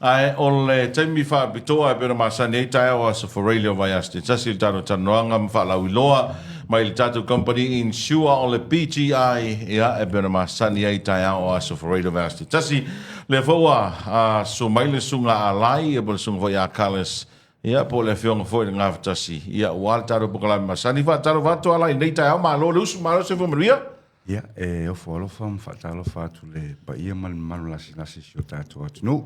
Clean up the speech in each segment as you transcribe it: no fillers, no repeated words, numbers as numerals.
Ae o le taimi faapitoa e pei ona masani ai taeao Aso Faraile o Vaiaso te tasi le tatou talanoaga ma faalauiloa mai le tatou company insure o le PGI, ia, e pei ona masani ai taeao o Aso Faraile o Vaiaso te tasi. Lea foi ua susu mai le susuga a Alai, ia po o le susuga foi ia Carlos, ia, po o le afioga foi i le Gafatasi, ia, aua le tatou polokalame masani. Faatalofa atu Alai i lenei taeao, malo le usu, malo le soifua manuia. Ia, e ofo alofa ma faatalofa atu i le paia ma le mamalu lasilasi o si o tatou atunuu.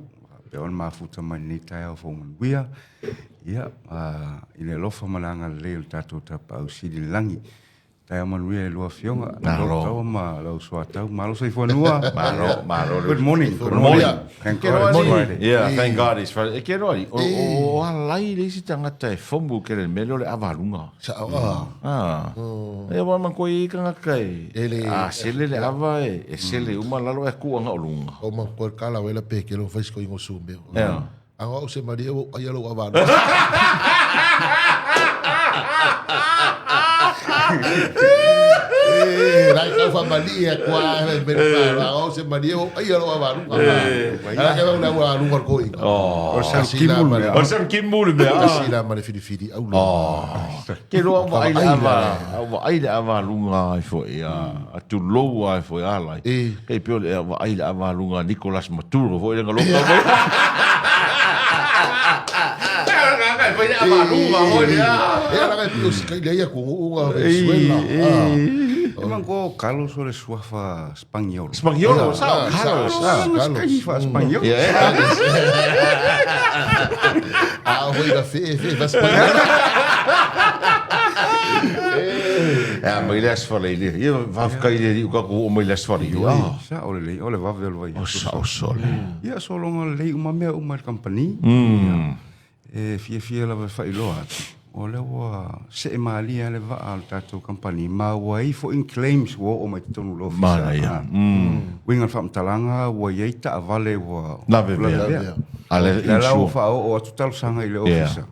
Faapea ona mafuta mai lenei taeao fou manuia. Ia, i le alofa ma le agalelei o le tatou Tapaau Sili i le Lagi. Taeao manuia i lua afioga, Malo. Taua ma lau soatau. Malo soifuanua. Malo, malo. Good morning. Good morning. Thank God it's Friday. Yeah, thank God it's Friday. E ke roa, o alai le isi tagata e fomu ke le mea lea o le ava aluga. Sa'o a. Ah. E wa man ko i tagata e. E le- A sele le ava e, e sele uma lalo e ku anga o lunga. O ma ko kala wela pe ke lo fais ko ingo sumbe. Yeah. Anga o se maria o ai lo ava. Eh, rai kau fa mali e kwa e me pa o se maria o ai lo ava lu. Ala ke la ua lu ko ingo. Oh. O sa kimul mea. O sa kimul mea. Asi la ma le filifili au lo. Ke roa ua ai le ava, ua ai le ava lunga ai foi a, a tulou ai foi a lai. E. Kei peo le ua ai le ava lunga Nicolas Maduro foi le ngaloka foi. Kai foi le ava lunga foi le a. E ala kai pio si kai le ia ku unga Venezuela. Ah. E mango Carlos o le suafa Spagnolo. Spagnolo, sa, Carlos. Sa, Carlos. Carlos. Fa Spagnolo. Yeah. A hoi la fe fe va Spagnolo. Ea, mai le asfala i le. Ia, whawhakai le riu ka ko o mai le asfala i le. Ah, Sa o le lei, o le vave o le vai. o sa o sole. Ia sologa lelei uma mea uma i le kamupani. Ia, e fiafia lava e faailoa atu, o lea ua see malie lava le vaa o le tatou kamupani ma ua i ai foi ni claims ua oo mai totonu o le ofisa. Manaia. Ah. Uiga o le faamatalaga ua i ai taavale ua Lavevea. lavevea. A le O lea la ua insure. faaoo atu talosaga i le ofisa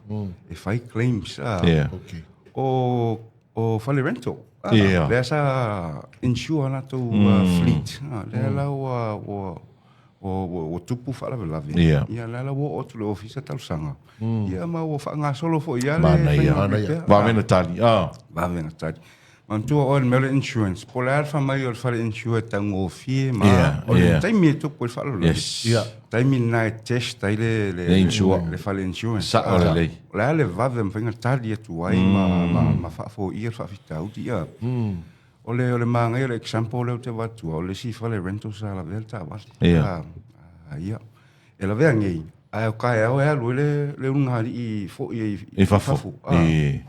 e fai claims. Ah. Yeah. Okay. O o fale rental. Ah, Yeah. Lea sa insure latou fleet. Ah, lea la ua ua ua tupu faalavelave. Yeah. Ia la la ua oo atu le ofisa talosaga. Ia ma ua faagasolo foi ia le Manaia. faiga pea. Vave na tali. Ah. Vave na tali. Manatua oe le mea o le insurance. Po o le a le faamai o le fale insure e taugofie ma Yeah, o le yeah. taimi e tupu ai le faalavelave. Yes. Yeah. Taimi lena e test ai le le Le insure. le fale insurance. Sa'o Ah, lelei. O le a le vave e mafai ona tali atu ai ma ma ma faafoia le faafitauli. Ia. O le o le magaia o le example lea ou te avatua, o le isi fale rental sa lavea le taavale. Ia. Ah, ah, ia. E lavea nei, ae o taeao e alu ai le le ulugalii foi ai I fafo. Ah. I.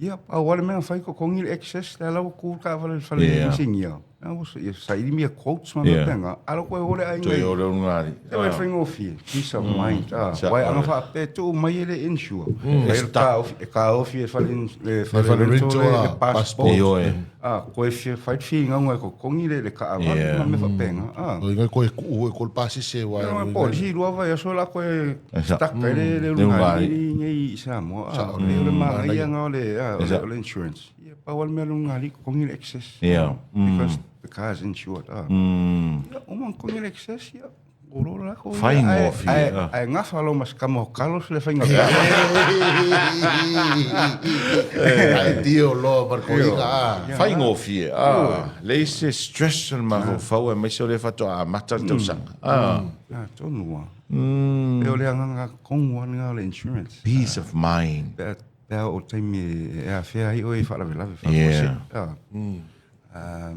Ia, pau lava le mea na fai, totogi le excess, lea la ua tu le taavale i le fale Ia. inisinia. A ua saili mea quotes ma mea Ia. faapena, a o toe o le aiga Toe i o le ulugalii. Te wai faigofie, peace of mind. Ah, Sa- wai anga whaape tu mai e le insure. E stuck. E ka ofi e whale le whale whale rental, rental le ah, passport. passport. Ioe. Ah, koe fia whai whina ngau e kokongi le ka awale Yeah. ma me whapenga. Ah. O ingai koe ku e ko le pasese wa. No, po, si lua vai aso la koe Esa. stuck ai le le Le lunga ungari. ni nei i Samoa. Ah, o le magaia ngau le ah, o le- o le insurance. Ia pau ale mea le ulugalii kokongi le excess. Yeah. Because the car is insured. Ah. Ia, uma kokongi le excess ia. Olo la ko. Faigofie, ah. Ai gafa lo mas kama o Carlos le faiga pea. Ai tio lo mar ko inga. ah. Faigofie. Ah. Leai se stress o le mafaufau aemaise o lea faatoa amata le tausaga. Ah. Ah, tonu ah. E o le agaga kogu lava lena o le insurance. Peace of mind. Pe pe a o taimi e afea ai oe i faalavelave Yeah. faafuasei. Ah.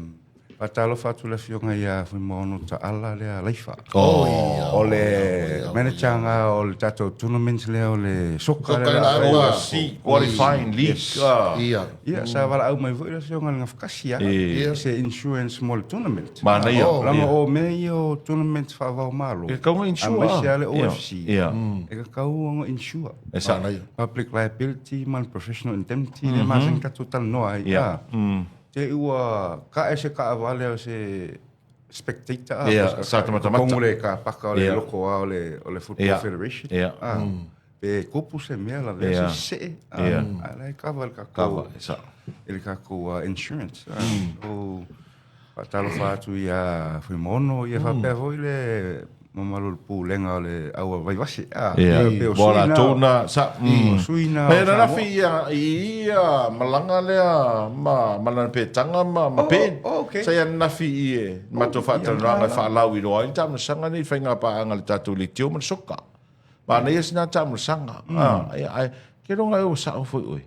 Faatalofa atu le afioga ia Fuimaono Taala lea Laifa. Oh. O le manager nga o le tatou tournament lea o le soka Soka lea le la aoga. Overseas qualifying league. Ah. Ia. Ia, sa valaau mai foi le afioga i le Gafakasi a E. se insurance mo le tournament. Manaia. Oh. Lama o mea ia o tournament faava-o-Malo. E tatau ona insure. Aemaise lava le Ia. OFC. Ia. E tatau ona insure. E sa. Manaia. Public liability ma le professional indemnity le masani tatou talanoa ai. Ia. Ah. Te ua ka e se kaavale o se spectator ah, Ia, pa- sa tamatamata. Kongo le ka paka o le Ia. loko a o le o le Football Ia. Federation. Ia. Ah, Pe kopu se mea la vea Ia. se see. Ah, Ia. a la e kava le Kava, kakou e sa. e le kakou insurance. Ah, o faatalofa atu ia Fuimaono ia faapea foi le mamalu o le Pulega o le Au a Vaivase, a, Ia, pei o mo sui na, latou na, sa, o sui na E o Samoa. nanafi ia, i ia malaga lea ma, ma lana petaga ma, ma Oh, Ben. oh, okay. Sa ia nanafi i e matou Ia, faatalanoaga e la. faalauiloa ai le taamilosaga nei i faiga paaga a le tatou leitio ma le soka. Manaia sina taamilosaga. Ah, ia, ae, ke loga e ua sao foi oe.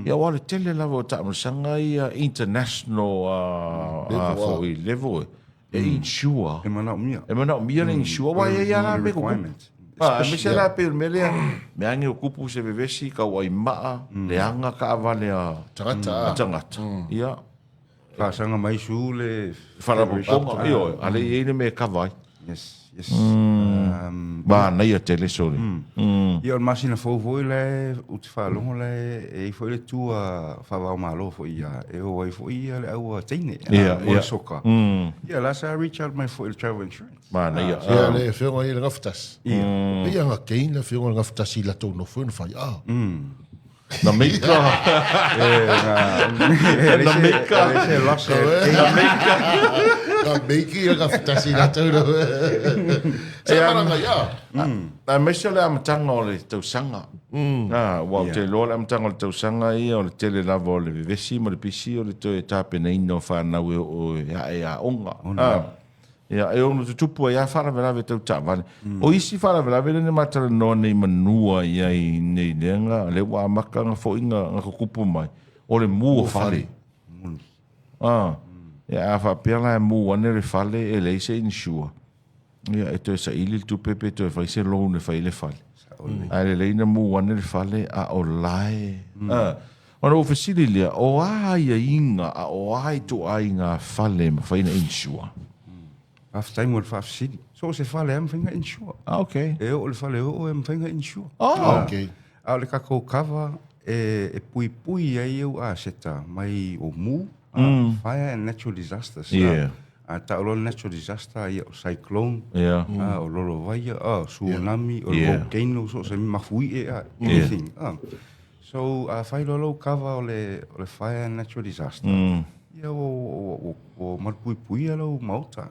Ia, aua o le tele lava o taamilosaga ia international Level, foi level e, e insure. E manaomia. E manaomia le insure, aua e i ai lava la mea kukupu. Requirement. Ah, aemaise la pei o le mea lea, mea age o kupu se vevesi, kauaimaa, leaga taavale a Tagata. a tagata. Ia, Faasaga mai su le faalapotopotoga, ioe, a le i ai le mea e kava ai. Yes, yes. Manaia tele sole. Ia o le masina fou foi la e ou te faalogo la e e i ai foi le tu a faavaomalo foi ia e o ai foi ia le au a teine Ia, mo le ia. soka. Ia la sa reach out mai foi i le travel insurance. Manaia. Ia le afioga i le gafatasi. Ia. Pei anga kein le afioga i le gafatasi i latou nofo na fai a. Na meika. Na meika. Se loss e Ka meiki le gafatasi i latou nofo. Sa maranga ia. Aemaise o le amataga o le tausaga. Ah, ua ou te iloa le amataga o le tausaga ia o le tele lava o le vevesi ma le pisi o le toe tapenaina o fanau e oo e ae aoga. Ah, ia, e ono tutupu ai lava faalavelave tau taavale. O isi faalavelave lea na ma talanoa nei manua i ai nei lea lea ua amata ona foi na tutupu mai, o le mu o fale. Ah, ia, a faapea la e mu ane le fale e leai se insure. Ia, e toe saili le tupe pe toe fai se loan e fai ai le fale. Ae lelei na mu ane le fale a o la e. Ah, ona ou fesili lea, o a aiaiga a o a ituaiga fale e mafai ona insure? Faafetai mo le faafesili. So o se fale lava e mafai ona insure. Ah, okay. E oo i le fale oo e mafai ona insure. Oh. Okay. A o le tatou cover e, e puipui ai ou aseta mai o mu, fire and natural disasters. Yeah. A tau loa le natural disaster, ia o cyclone, Yeah. o lolovaia, tsunami, o le Yeah. volcano, so o se mafuie, anything. So a fai loa lou cover o le, o le fire and natural disaster, ia ua, ua, ua, ua malupuipuia lou maota,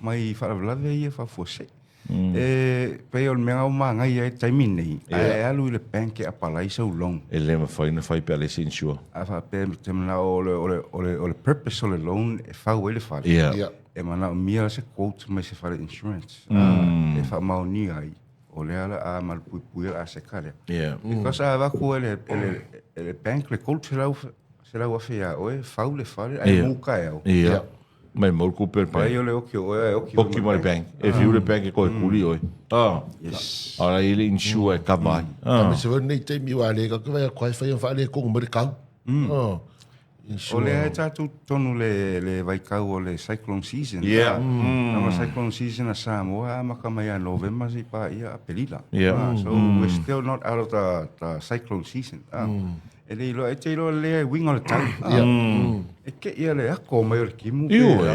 mai faalavelave ia faafuasei. E pei o le mea ua magaia ai le taimi lenei, ae alu i le bank e apalai sau loan. E le mafai ona fai pe a leai se insure. A faapea ou te manao o le, o le, o le, o le purpose o le loan e fau ai le fale. Yeah. Ia. E manaomia se quote mai se fale insurance e faamaonia ai o lea o le a malupuipuia le aseta lea. Yeah. Because a avatu e le, e le, e le bank le quote 100,000 iā oe, fau le fale, ae Ia. mu kaeao. Ia. Mai mau le kupe le Leai bank. o le oki o oe, ae oki Oki mai le bank. E fiu le bank e koe kuli oe. Ah. Yes. A o la e i ai le insure e cover ai. Ah. Me se nei taimi wa le ka vai ko fai fa le ko mo le kau. Oh. O lea e tatou totonu le, le vaitau o le cyclone season. Yeah. Nama cyclone season a Samoa, amata mai ia Novema seia paia Aperila. Yeah. So we're still not out of the, the cyclone season. E le iloa, e te iloa lea e uiga o le tau. E ke ia le ako mai o le timu. pe- Ioe.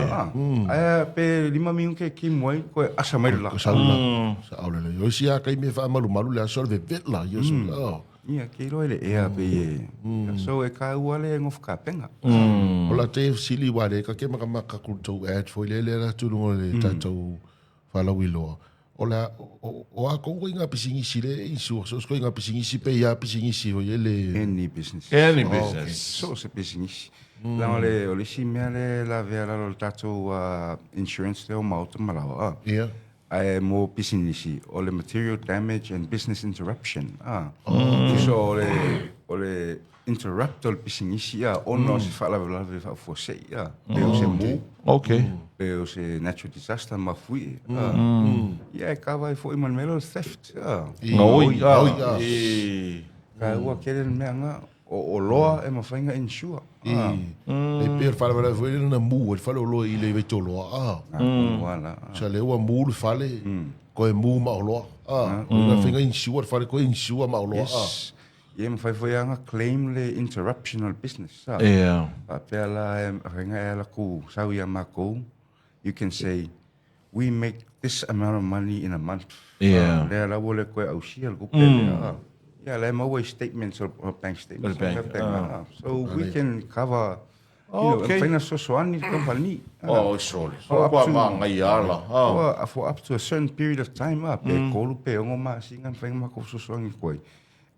Ae pe 5 minute e timu ai, koe asa mai le laka. Sa la. Sa au le. O si a kai me fa malu malu le aso le vetla yo so. Oh. Ia, ke iloa i le ea pe e. So e kāua le ngofukapenga. O la te sili wa le ka ke maka maka ku tou ad foi le le la tu lungo le tatou faalauiloa. O la o o a kongo i ngā pisingisi le insure so ko i ngā pisingisi pe ia pisingisi o ye le Any business. Any business. So o se pisinisi. Leaga o le, o le isi mea le lavea lalo o le tatou insurance lea o maota ma laoa. Ia. Ae mo pisinisi, o le material damage and business interruption. So o le, o le interrupt o le pisinisi ona o se faalavelave faafuasei pe o se mu, Okay. pe o se natural disaster mafuie. Ia e kava ai foi ma le mea lea o le theft. Gaoi. Gaoi, ah. E. Taua tele le mea nga o oloa e mafai ona insure. E pe le fale foi le na mu le fale o loa i le vai toloa ah. Wala. Sa le ua mu le fale ko e mu ma oloa ah. Na finga insure le fale ko insure ma oloa ah. Yes. Ia mafai foi ona claim le interruption o le business. Yeah. Faapea la e faiga e ala ku sau ia makou. You can say we make this amount of money in a month. Yeah. Lea la ua le koe ausia le tupe lea. Ia la e maua i statements o bank statements. O le bank, So we can cover You know, e mafai ona fesoasoani le kamupani. Oh, sole. For up to, ala. Oh. For up to a certain period of time, ah, pe 3 pe 6 masina e mafai ona matou fesoasoani atu ai.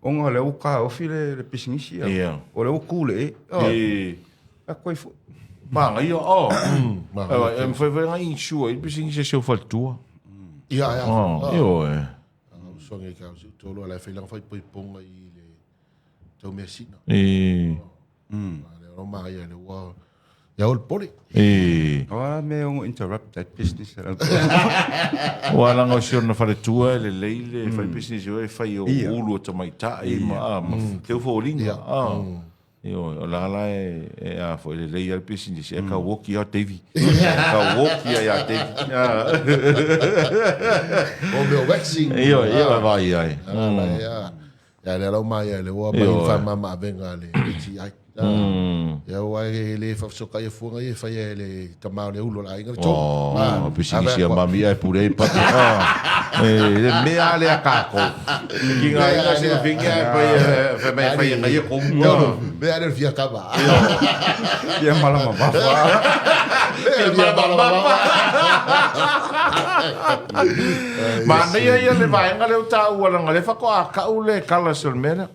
Ona o lea ua taofi le pisinisi, ah. O lea ua tu le e. Oh. A koe foi. Manaia, oh. E mafai foi ona insure ai le pisinisi a si ou faletua. Ia, ia. Oh, ioe. Usoga i ka usi tolo ala fai langa fai poiponga i le tau measina. E. Le o manaia le ua ia o le pole. E. O a mea ono interrupt that business. Ua langa o si ona faletua e lelei le fai pisinisi o e fai o ulu o tamaitai ma ma teu foliga. Ioe, o la la e a foi lelei a le pisinisi, e kau oki a Davey. E kau oki a ia Davey. O mea waxing. Ioe, ioe, vai ai. Ia, ia le lau mai le ua mai fa mama avenga le PTI. Ia ua e le faafesokai fuaga ia e faia e le tama o le ulu o le aiga le tolu. Oh, pisinisi a mami ai pure i patu. E le mea le a kākou. Ki ngā inga se fingi ai pai e mai fai e ngai e komu. Mea le fia kama. Ia malama vafa. Mea fia malama vafa. Manaia ia le vaega lea o taua leaga lea faatoa kau le colours o le mea lea.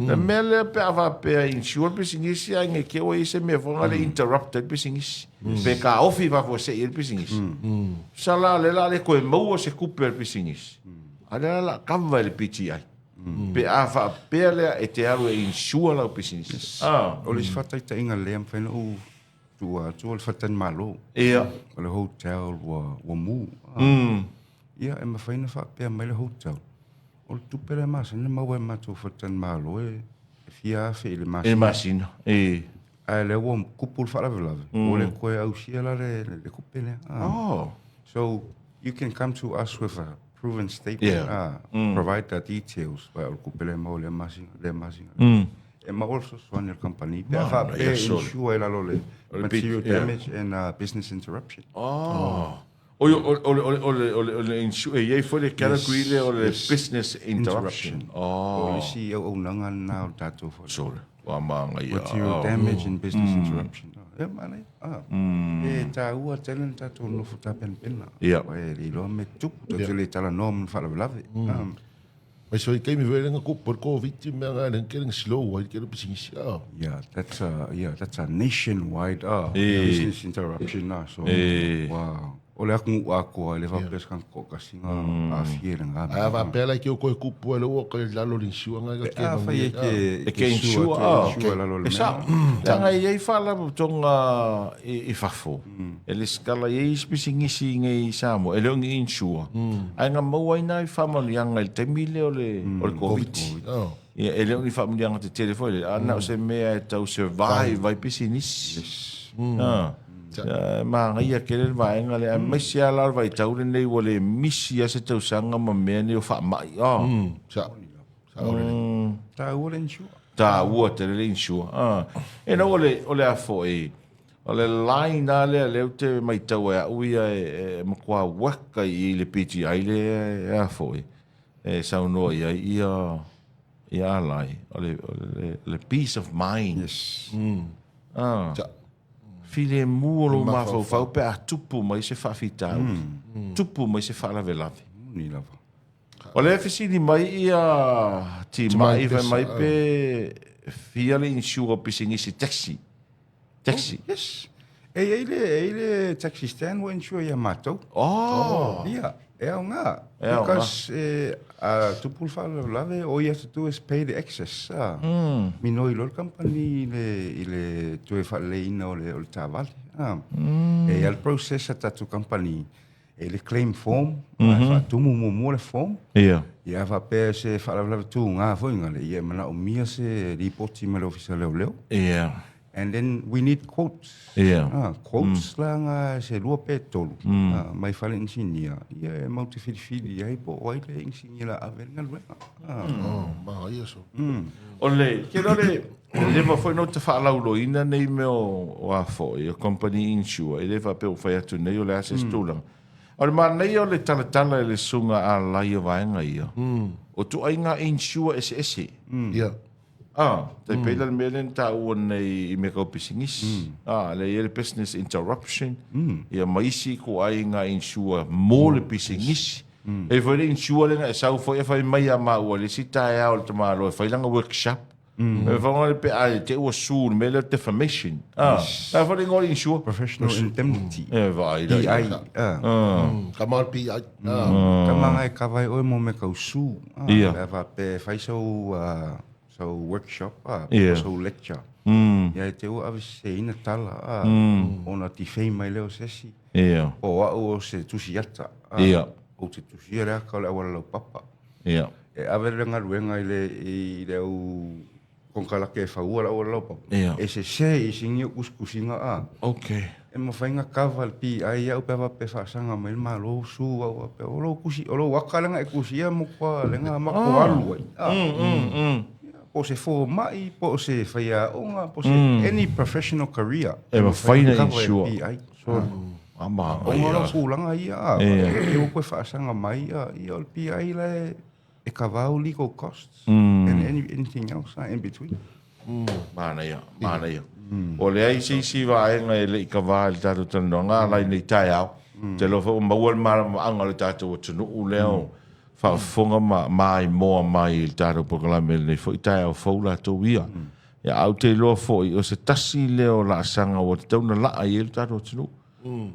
Le mea lea pe a faapea insure le pisinisi ae nge keu ai se mea foi le interrupt ai le pisinisi. Pe taofi faafuasei ai le pisinisi. Sala le la le toe maua se tupe a le pisinisi. A lea la kava e le PTI. Pe a faapea lea e te alu e insure lau pisinisi. O le isi faataitaiga lea e mafai ona ou tuua atu o le faletalimalo. Ia. O le hotel ua mu. Ia, e mafai ona faapea mai le hotel, o le tupe lea masani ona maua e matou faletalimalo e fia afe i le masina. I le masina, e. Ae lea ua tupu le faalavelave, ua le toe ausia la le tupe lea. Oh. So, you can come to us with a proven statement, provide the details, o le tupe lea e maua i lea masina, lea masina. E maua le fesoasoani a le kamupani pe a faapea e insure i lalo o le material damage and business interruption. Oh. O le insure, e i ai foi le category lea o le business interruption. O le isi auaunaga lena o le tatou foi. Sorry. Ua magaia. Material damage and business interruption. E manaia. E taua tele le tatou nofo tapenapena. Ia. E le iloa mea tupu, tatou te le talanoa ma faalavelave. Mai so i taimi foi lea na tupu ai le Koviti mea na lea na tele na slow ai le tele o pisinisi. Yeah, that's a, yeah, that's a nationwide business interruption ah. So, ua, o le atunuu atoa e le faapea se tagata toatasi na aafia i lena mea. A faapea la e te o toe tupu ai le ua toe lalo i le insurance na Pe afai e te E ke insure, ah. insure lalo i le E mea. sao. Leaga e i ai faalapotopotoga i fafo. E lesitala i ai isi pisinisi i nei i Samoa, e le o ni insure. Ae na maua ai nai faamanuiaga i le taimi lea o le, o le Koviti. Ia, e le o ni faamanuiaga tetele foi lea, a na o se mea e tau survive ai pisinisi. Ah. E manaia tele le vaega lea, aemaise lava la o le vaitau lenei ua le misi lava se tausaga ma mea nei o faamai. Ah. Taua le insure. Taua tele le insure. Ah. E na o le, o le a foi, O le line lava lea lea ou te matau e au ia e matua weka i le PTI lea e a foi e saunoa i ai ia ia Alai o le o le le peace of mind. Yes. Ah. Filemu o lou mafaufau pe a tupu mai se faafitauli. Tupu mai se faalavelave. Moni lava. O lea e fesili mai ia Timai fai mai pe fia le insure o pisinisi taxi. Taxi. Oh, yes. E i ai le, e i ai le taxi stand ua insure ia matou. Oh. Ia, e aoga. E aoga. Because e, a tupu le faalavelave, all you have to do is pay the excess. Ah. Minoi loa le company i le, i le toe faaleleiina o le, o le taavale. Ah. E i ai le process a tatou company E le claim form, mm -hmm. faatumu muamua le form. Ia. Ia faapea se faalavelave tuga foi ngale, ia e manaomia se lipoti mai le ofisa leoleo. Ia. And then we need quotes. Ia. Ah, quotes la nga se lua pe tolu. Ah, mai fale inisinia. Ia e mau te filifili ai po o ai le inisinia la ave le galuega. Ah. Oh, manaia so. O le, ke le, le leva foi no te faalauloina nei mea o a foi, o company insure, e le faapea ua fai atu nei o le a se isi tulaga. O le manaia o le talatala i le susuga a Alai o vaega ia, o ituaiga insure eseese. Ia. Ah, tai pei la le mea lea na taua nei i mea kau pisinisi. Ah, lea e i ai le business interruption, ia ma isi ituaiga insure mo le pisinisi. E i ai foi le insure lea na e sau foi e fai mai ia maua i le isi taeao i le tamaloa e fai lana workshop. E fagoga le pe a te ua sue le mea lea defamation. Ah, la foi le igoa o le insure. Professional indemnity. E vaai la. PI. Ah. Ka ma PI. Ka manga e kava ai oe mo mea kau sue. Ah, Ia. Pe a faapea e fai sau sau workshop ah, Ia. sau lecture. Ia e te ua aveseseina tala ah, ona defame mai lea o se isi. Ia. Po o au o se tusiata. Ah, Ia. Ou te tusia le aka o le auala laupapa. Ia. E ave le galuega i le, i le au konekarate e faua le auala laupapa. Ia. E sese i sigi o kusikusiga a. Okay. E mafai ona cover le PI au pe a faapea e faasaga mai le Malo su au faapea o lou kusi o lou aka lea na e kusia mo kua lea na matou alu ai. A. Po o se fomai, po o se faiaoga, po o se any professional career. E mafai na cover e insure. PI. Ama Ona o ia. lau tulaga ia, a, Ia. e ua koe faasaga mai, a, ia o le PI la e, e cover au legal costs and anything else in between. Manaia, manaia. Ua leai se isi vaega e le i kava i le tatou talanoaga a lai nei taeao. Ou te iloa foi ua maua le malamalamaaga o le tatou atunuu lea o faafofoga ma maimoa mai i le tatou polokalame i lenei foi taeao fou latou ia. Ia, ae ou te iloa foi o se tasi lea o laasaga ua tatau ona laa i ai le tatou atunuu.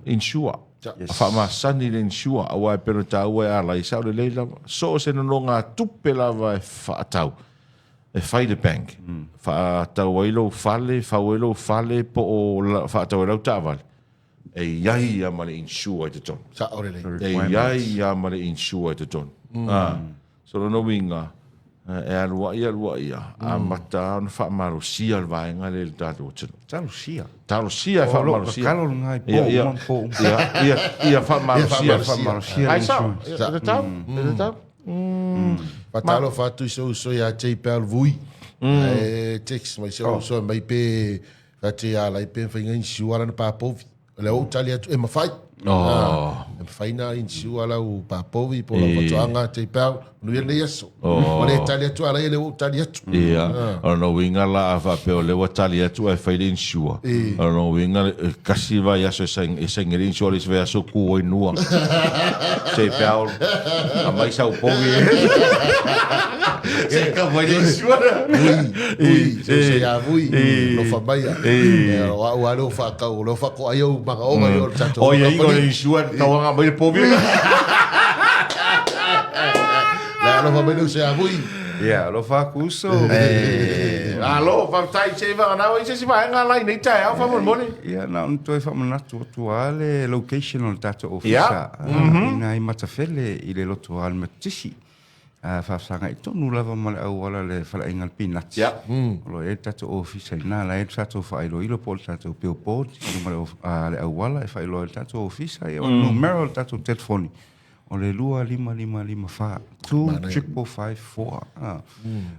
Insure. Yes. Faamasani le insure, aua e pei ona taua e Alai, e sao lelei lava. So o se nonogatupe lava e faatau, e fai le bank, faatau ai lou fale, fau ai lou fale, po o faatau ai lau taavale, e i ai lava ma le insure i totonu. Sao lelei. E i ai lava ma le insure i totonu. So lona uiga, e alu ai alu ai a, amata lava ona faamalosia le vaega lea i le tatou atunuu. Talosia. Talosia e O lou faamalosia. tatalo lena i po uma ma po uma. Ia, ia, ia faamalosia. Ia faamalosia le Ai sao, insurance. e tatau, e tatau. Faatalofa atu i si ou uso ia J-Bell Vui. Ae text mai si ou uso e mai pe fai ia lai pe mafai na insure lana papovi. O lea ua ou tali atu, e mafai. E mafai na insure lau papovi po o lau faatoaga J-Bell. Manuia lenei aso. Ua le tali atu a lai, lea ua ou tali atu. Ia, o lona uiga la a faapea o lea ua tali atu ae fai le insure. O lona uiga e tasi le vaiaso e saini ai le insure, le isi vaiaso tu ai nua. J-Bell, aumai sau povi e. Se i kava ai le insure. Vui, vui, se se ia vui, lofa mai ia. O au lava lea ua faatau, o lea ua faatoai ou manaoga i o le tatou O ia ingo le company. insure, tauaga mai le povi. Le alofa mai le uso ia Vui. Ia, alofa atu uso. Alo, faafetai se vagana ai se isi vaega la i nei taeao faamolemole. Ia, na ona toe faamanatu atu lava le location o le tatou ofisa. Ina i Matafele i le loto lava o le Metotisi. Faafesagai tonu lava ma le auala le faleaiga le Pinati. O lo o i ai le tatou ofisa i ina, la e i ai le tatou faailoilo po o le tatou billboard i luma o le auala e faailoa ai le tatou ofisa. Ia, o le numera o le tatou telefoni o le 25554, 25554.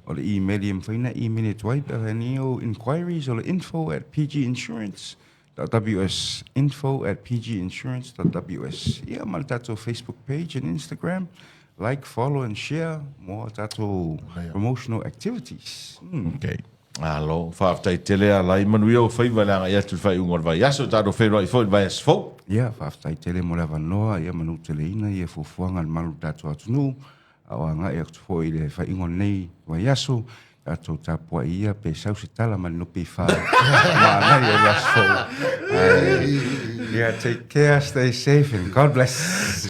O le email e mafai ona email atu ai pe afai ni ou inquiries o le info at pginsurance ws info at pginsurance ws. Ia ma le tatou Facebook page and Instagram, like, follow and share mo a tatou promotional activities. Okay. Malo, faafetai tele a lai manuia ou faiva le agai atu i le faaiuga o le vaiaso, tatou feiloai foi i le vaiaso fou. Ia, faafetai tele mo le avanoa, ia manuteleina ia fuafuaga a le malu o le tatou atunuu, a o agai atu foi i le faaiuga o lenei vaiaso, tatou tapuai ia pe sau se tala mai le NPF manaia i le aso fou. Ia, take care, stay safe and God bless.